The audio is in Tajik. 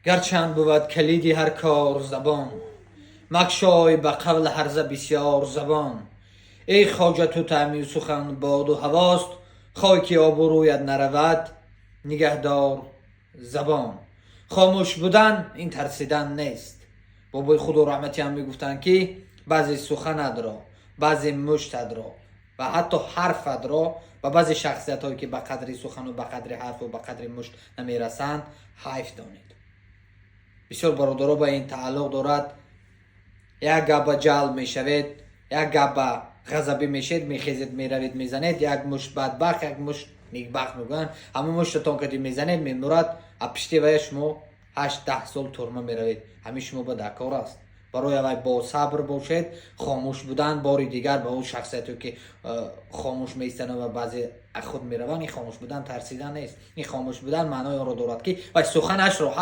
Гарчанд бувад калиди ҳар кор забон, макшой ба қавли ҳарза бисёр забон. Эй хоҷа, ту таъми сухан боду ҳавост, хой ки обрӯят наравад, нигаҳдор забон. Хомӯш будан ин тарсидан нест. Бобои худо раҳматӣ ҳам мегуфтанд, ки баъзе суханатро, баъзе муштатро ва ҳатто ҳарфатро ба баъзе шахсиятҳое, ки ба қадри сухану ба қадри ҳарфу ба қадри мушт намерасанд, ҳайф донед. Бисёр бародаро ба ин тааллуқ дорад. Як гап ба ҷалб мешавед, як гап ба ғазабӣ мешед, мехезед, меравед, мезанед. Як мушт бадбахт, як мушт некбахт мегӯянд. Ҳамон муштатон кади мезанед, мемурад, а пишти вая шумо 8-10 сол турма меравед. Ҳамин шумо ба дакор аст. Барои аввал бо сабр бошед. Хомӯш будан, бори дигар, ба ӯ шахсияте, ки хомӯш меистанад ва баъзе аз худ мераванд, ин хомӯш будан тарсидан нест. Ин хомӯш будан маънои онро дорад, ки вай суханашро